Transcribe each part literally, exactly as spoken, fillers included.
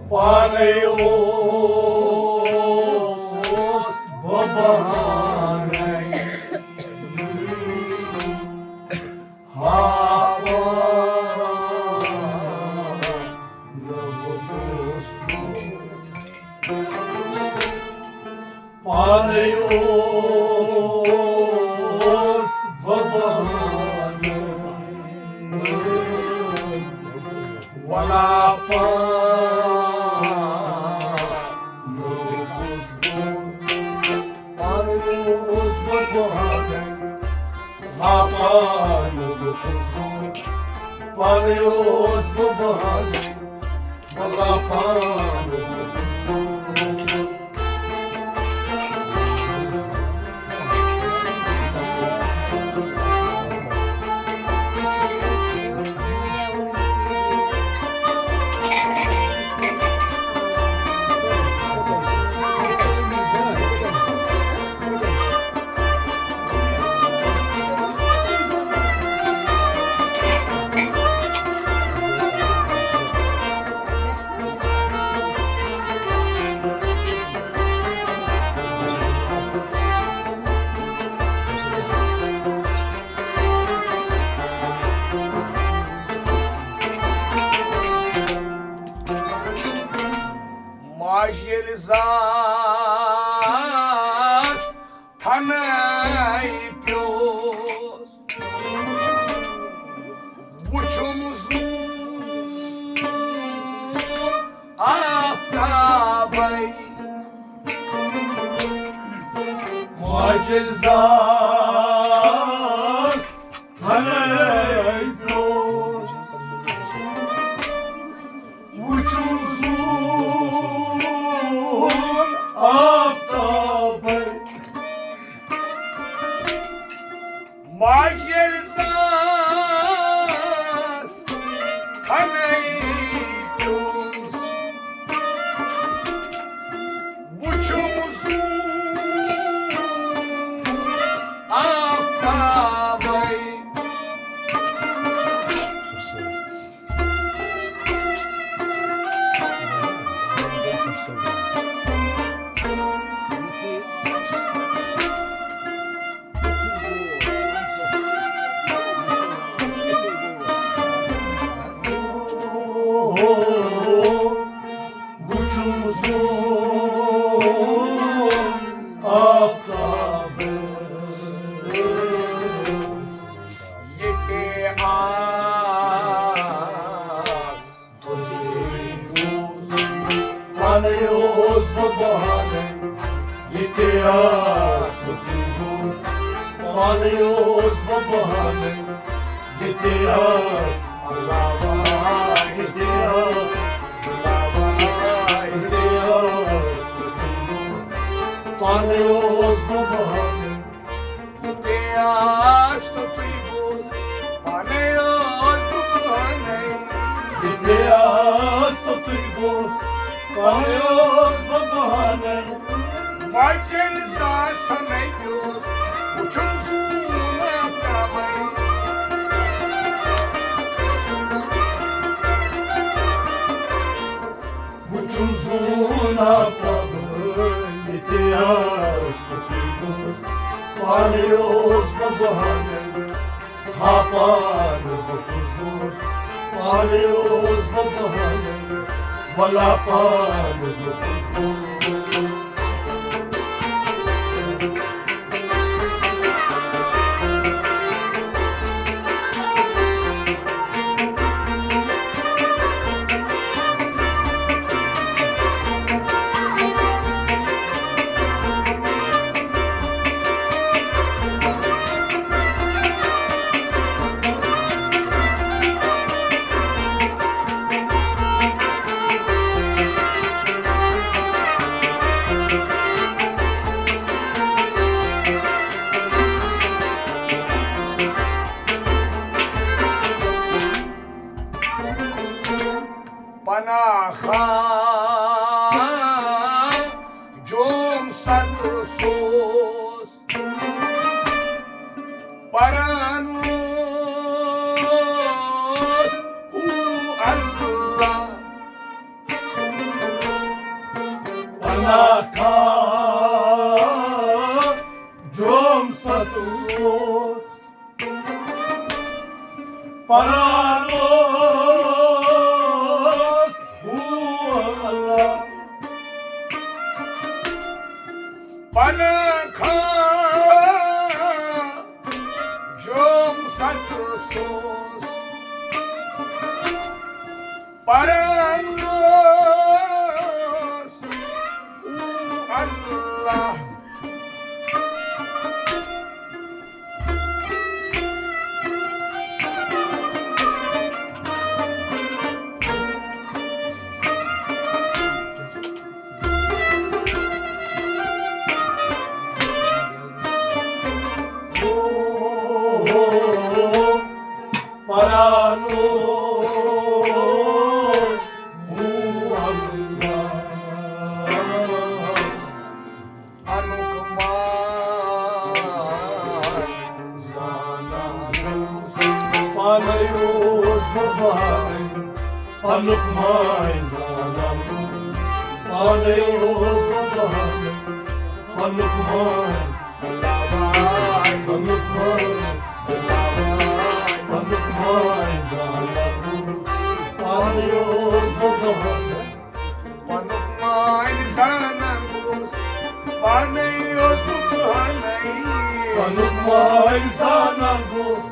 پانے اوس بہٕ بہانے۔ ہاوان نہٕ بہٕ کُس گوٚو۔ پانے اوس بہٕ بہانے۔ ولا پانے اوس بہٕ، پانے اوس بہٕ بہانے۔ ولا پانے اوس بہٕ، پانے اوس بہٕ بہانے۔ ولا پانے اوس بہٕ ماجہِ ییٚلہِ زاس تھنَے پیوس، وُچھُم زوٗن آفتابے۔ ماجہِ ییٚلہِ زاس تھنَے پیوس، وُچھُم زوٗن آفتابے۔ ماجہِ ییٚلہِ زاس تھنَے پیوس، وُچھُم زوٗن آفتابے۔ وُچھُم زوٗن آفتابے۔ ییٚتہِ آس توٚتُے گوس، پانے اوس بہٕ بہانے۔ ییٚتہِ آس توٚتُے گوس، پانے اوس بہٕ بہانے۔ ییٚتہِ آس علاوہ، ییٚتہِ آس علاوہ، ییٚتہِ آس توٚتُے گوس، پانے اوس بہٕ بہانے۔ ییٚتہِ آس توٚتُے گوس، پانے اوس بہٕ بہانے۔ ییٚتہِ آس توٚتُے گوس، پانے اوس بہٕ بہانے۔ ماجہِ ییٚلہِ زاس تھنَے پیوس، وُچھُم زوٗن آفتابے۔ وُچھُم زوٗن آفتابے، ییٚتہِ آس توٚتُے گوس، پانے اوس بہٕ بہانے۔ ہا پانے بہٕ کُس گوس، پانے اوس بہٕ بہانے۔ ولا پانے بہٕ کُس گوس۔ ناکھا جوم ستوس۔ پران اوس ہو اللہ۔ پناہ خان جوم ستوس۔ پران اوس ہو اللہ۔ پران اوس ہو اللہ۔ انُک ماے زانان اوس۔ پانے اوس بہٕ پانے۔ انُک ماے زانان اوس۔ پانے اوس بہٕ پانے۔ انُک ماے۔ انُک ماے۔ انُک ماے زانان اوس۔ پانے اوس بہٕ پانے۔ پنُک ماے زانان گوس، پانے اوس بہٕ پانے۔ پنُک ماے زانان گوس،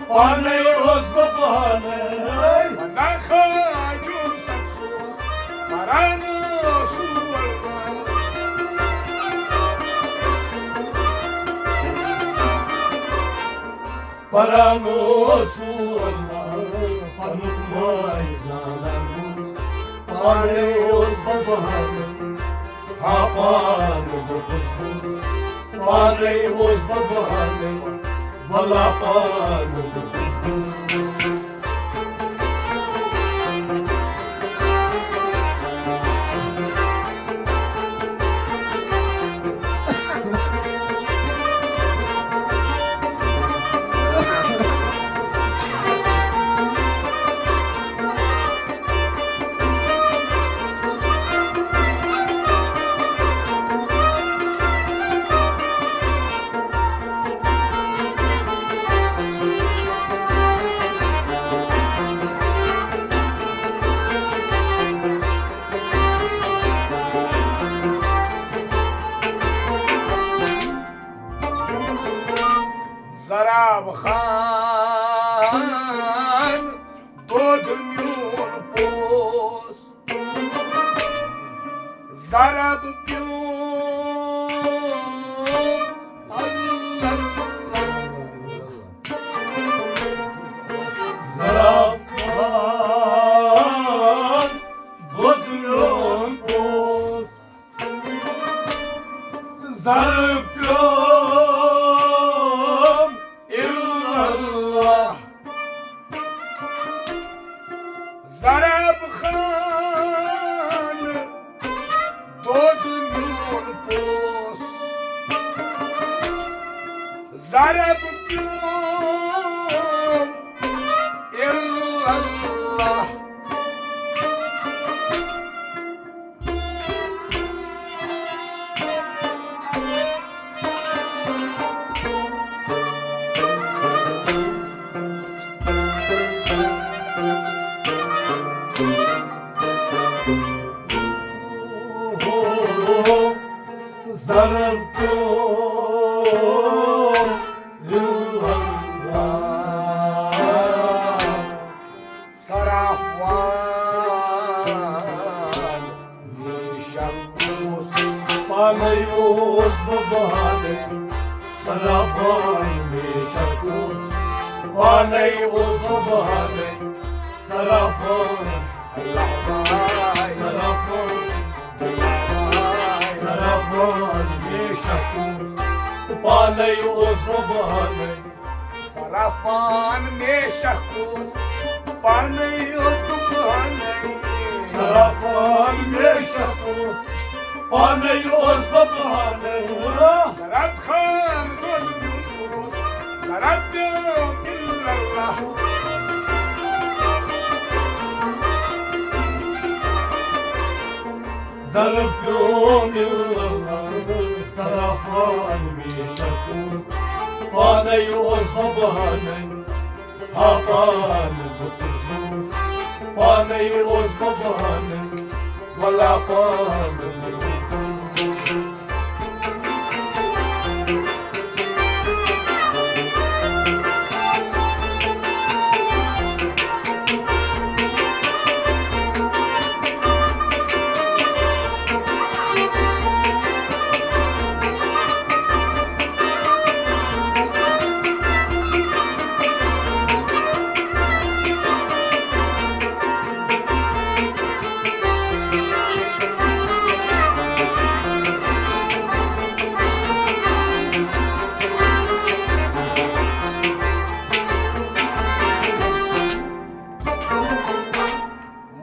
پانے اوس بہٕ پانے۔ پناہ خان جوم ستوس، پران اوس ہو اللہ۔ پران اوس ہو اللہ، پنُک ماے زانان اوس۔ پانے اوس بہٕ پانے۔ ہا پانہٕ بہٕ کُس گوٚو؟ پانے اوس بہٕ پانے۔ ولا پانہٕ بہٕ کُس گوٚو؟ زراب خان دود میون پوس۔ زراب پیوم اللہ۔ زراب خان دود میون پوس۔ زر پیوم الا اللہ۔ زراب خان دود میون پوس۔ زراب پیوم الا اللہ۔ زنن تو اللہ۔ صرافان میشک اوس۔ پانے اوس بہٕ پانے۔ صرافان میشک اوس۔ پانے اوس بہٕ پانے۔ صرافان۔ اللہ بھائی۔ صرافان۔ صرافان میشک اوس۔ پانے اوس بہٕ پانے۔ صرافان میشک اوس، پانے اوس بہٕ پانے۔ صرافان میشک اوس، پانے اوس بہٕ پانے۔ صرافان دود میون اوس، صراف پیوم الا اللہ۔ زَن پیوٚو مِلُن سرافان بے شک اوس، پانَے اوس بہٕ بہانَے، ہا پانہٕ بہٕ کُس گوٚوُس، پانَے اوس بہٕ بہانَے، وَلا پانہٕ بہٕ کُس گوٚوُس۔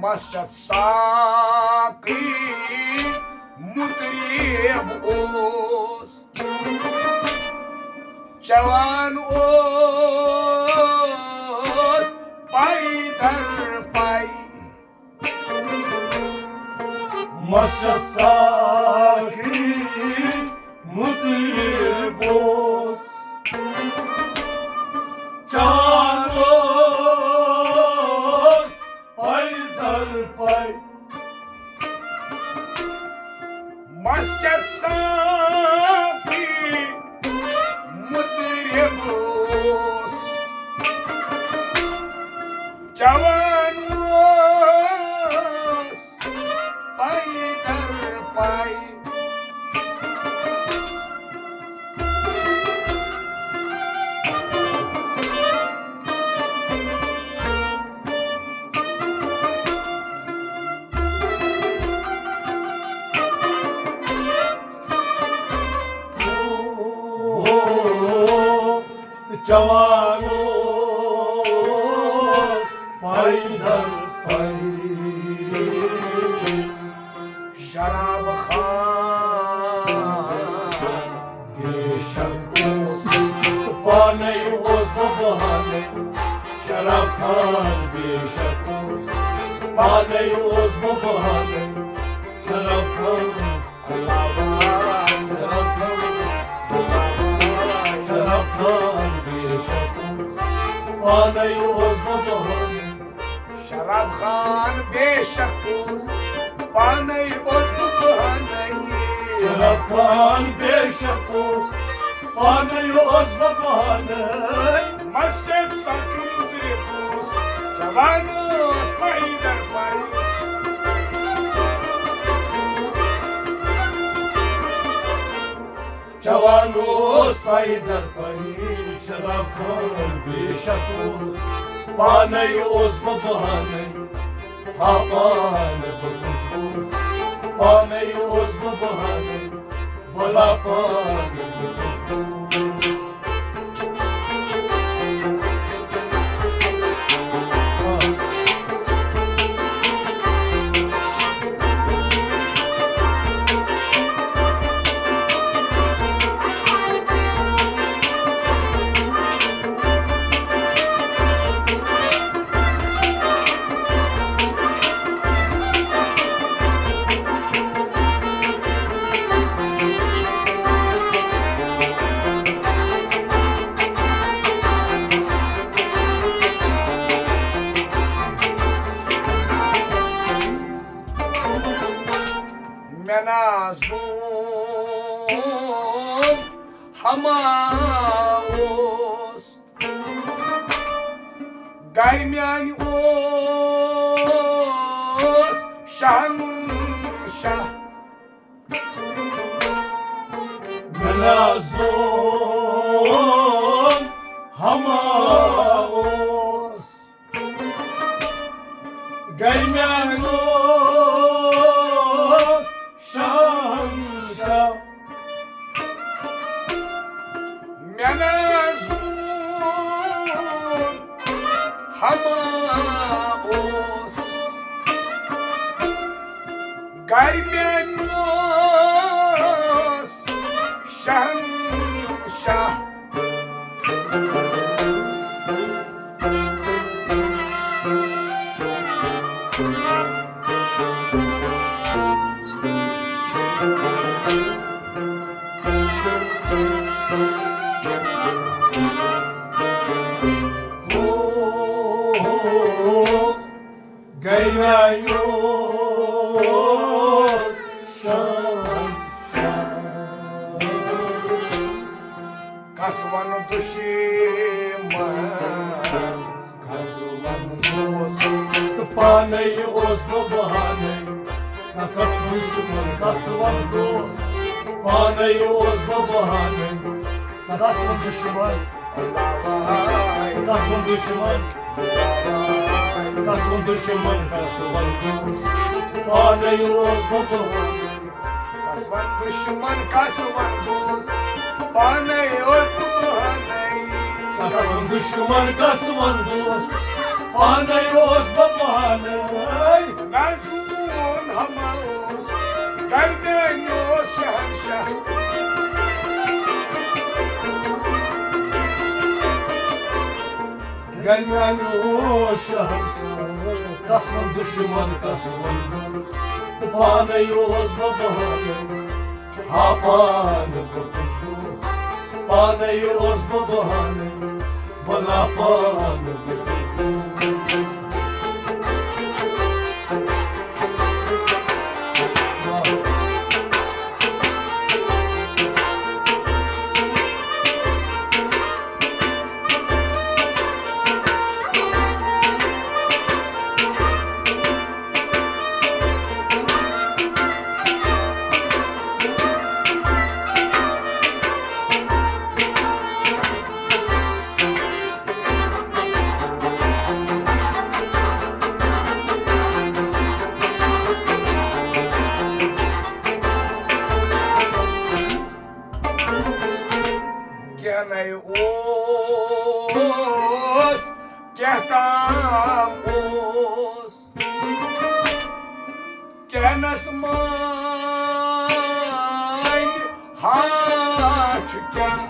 مسجد ساقی مطرب اوس، چوان اوس پے در پے۔ مسجد ساقی مطرب اوس، چوان اوس پے در پے۔ مسجد ساقی مطرب اوس، چوان اوس پے در پے۔ چوان اوس پے در پے۔ شراب خان بے شک اوس، تہٕ پانے اوس بہٕ بہانَے۔ شراب خان بے شک اوس، پانے اوس بہٕ بہانَے۔ شراب خان، شراب خان، شراب خان بے شک اوس، پانے اوس بہٕ بہانَے۔ شراب خان بے شک اوس، پانے اوس بہٕ بہانَے۔ شراب خان بے شک اوس، پانے اوس بہٕ بہانَے۔ مسجد ساقی مطرب اوس، چوان اوس پے در پے۔ چوان اوس پے در پے، شراب خان بے شک اوس، پانے اوس بہٕ بہانَے۔ ہا پانہٕ بہٕ کُس گوٚوُس، پانے اوس بہٕ بہانَے، ولا پانہٕ بہٕ کُس گوٚوُس۔ مےٚ نا زون ہما اوس، گرِ میانہِ اوس شہنشاہ۔ مےٚ نا زون ہما اوس، گرِ میانہِ اوس شہنشاہ۔ مےٚ نا زون ہما اوس، گرِ میانہِ اوس شہنشاہ۔ کس ون دشمن، کس ون دوست؟ تہٕ پانے اوس بہٕ بہانے۔ کس ون دشمن، کس ون دوست؟ پانے اوس بہٕ بہانے۔ کس ون دشمن، کس ون دشمن؟ کس ون دشمن، کس ون دوست؟ پانے اوس بہٕ بہانے۔ کس ون دشمن، کس ون دوست؟ پانے اوس بہٕ بہانے۔ کس ون دشمن، کس ون دوست؟ پانے اوس بہٕ بہانے۔ مےٚ زون ہما اوس، گردن اوس شہنشاہ۔ گردن اوس شہنشاہ۔ کس ون دشمن، کس ون دوست؟ تہٕ پانے اوس بہٕ بہانے۔ ہا پانہٕ بہٕ کُس گوٚوُس؟ پانے اوس بہٕ بہانے۔ ولا پانہٕ بہٕ کُس گوٚوُس؟ کینٛہہ نَے اوس، کینٛہہ تام اوس۔ کینس مانہِ ہا چھُ کیٛاہ؟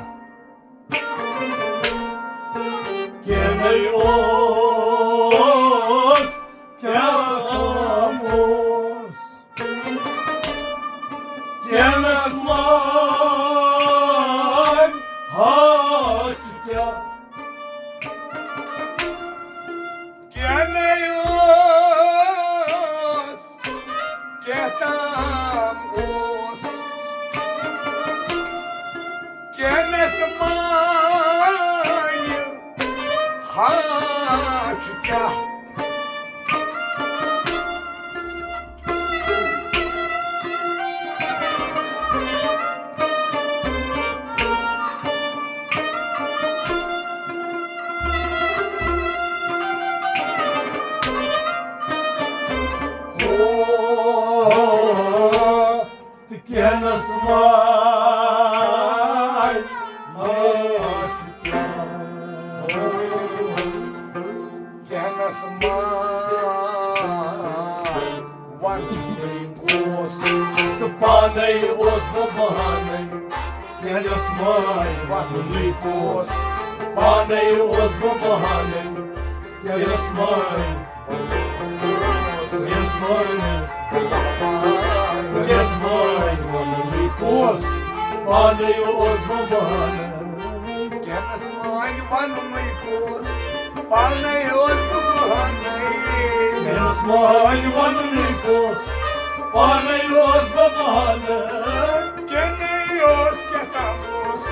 کینَے اوس، کینٛہہ تام اوس۔ کینس مانہِ ہا چھُ کیٛاہ؟ کینَے اوس، کینٛہہ تام اوس۔ کینس مانہِ ہا چھُ کیٛاہ؟ تہٕ کینس مانہِ ہا چھُ کیٛاہ؟ کینس مانہِ ونُن کوس، تہٕ پانے اوس بہٕ بہانے۔ کینس مانہِ ونُن کوس، پانے اوس بہٕ بہانے۔ کینس مانہِ، کینس مانہِ، کینس مانہِ ونُن کوس، پانے اوس بہٕ بہانے۔ کینس مانہِ ونُن کوس، پانے اوس بہٕ بہانے۔ کینس مانہِ ونُن کوس، پانے اوس بہٕ بہانے۔ کینَے اوس، کینٛہہ تام اوس،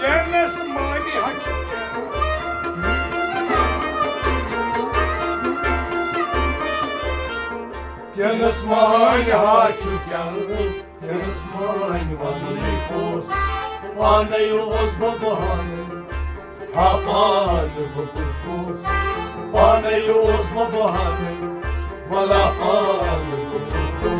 کینس مانہِ ہا چھُ کیٛاہ؟ کینس مانہِ ہا چھُ کیٛاہ؟ کینس مانہِ ونُن کوس، پانے اوس بہٕ بہانے۔ ہا پانہٕ بہٕ کُس گوس، پانے اوس بہٕ بہانے۔ ولا پانہٕ بہٕ کُس گوس۔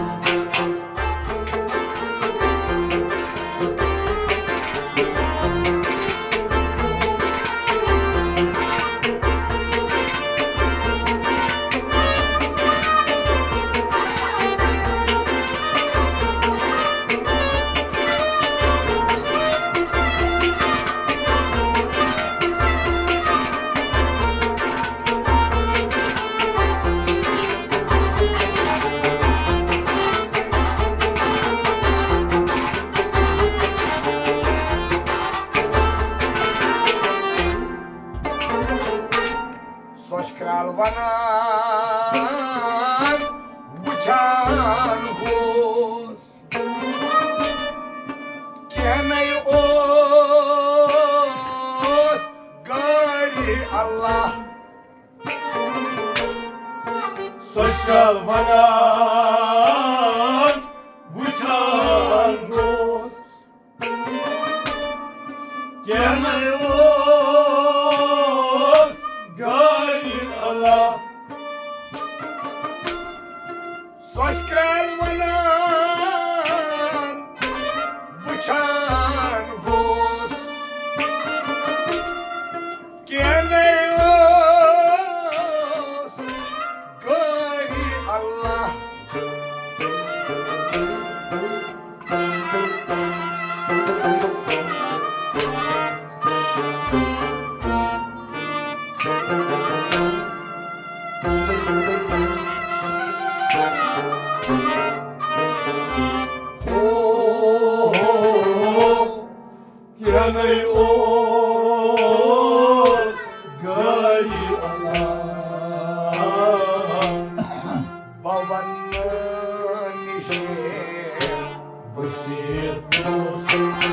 سۄچھ کرٛال ونان وٕچھان گوس۔ پانے اوس گرِ اللہ۔ بہٕ وَنہٕ نِشٲنۍ ؤسِتھ اوس،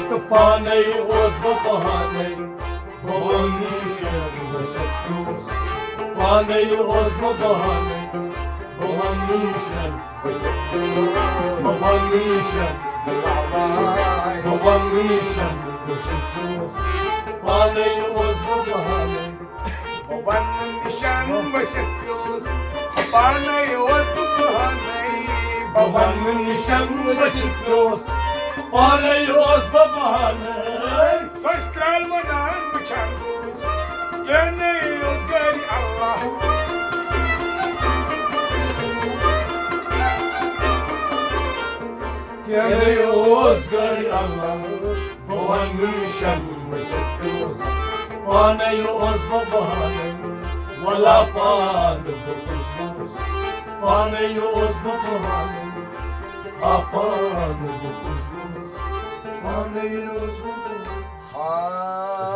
تہٕ پانے اوس بہٕ پانے۔ بہٕ وَنہٕ نِشٲنۍ ؤسِتھ اوس، پانے اوس بہٕ پانے۔ بہٕ وَنہٕ نِشٲنۍ ؤسِتھ اوس، بہٕ وَنہٕ نِشٲنۍ، بہٕ وَنہٕ نِشٲنۍ ؤسِتھ اوس، پانے اوس بہٕ پانے۔ بہٕ وَنہٕ نِشان ؤسِتھ پیوس، پانے اوس بہٕ پانے۔ بہٕ وَنہٕ نِشان ؤسِتھ پیوس، پانے اوس بہٕ پانے۔ سۄ ٲس کرٛال وَنان وٕچھان گوس، کینٛہہ نَے اوس گرِ اللہ۔ کینٛہہ نَے اوس گرِ اللہ۔ بہٕ وَنہٕ نِشان ؤسِتھ پیوس، پانے اوس بہٕ پانے۔ ولا پانہٕ بہٕ کُس اوس، پانے اوس بہٕ پانے۔ آ پانہٕ بہٕ کُس اوس، پانے اوس بہٕ پانے۔ ہا۔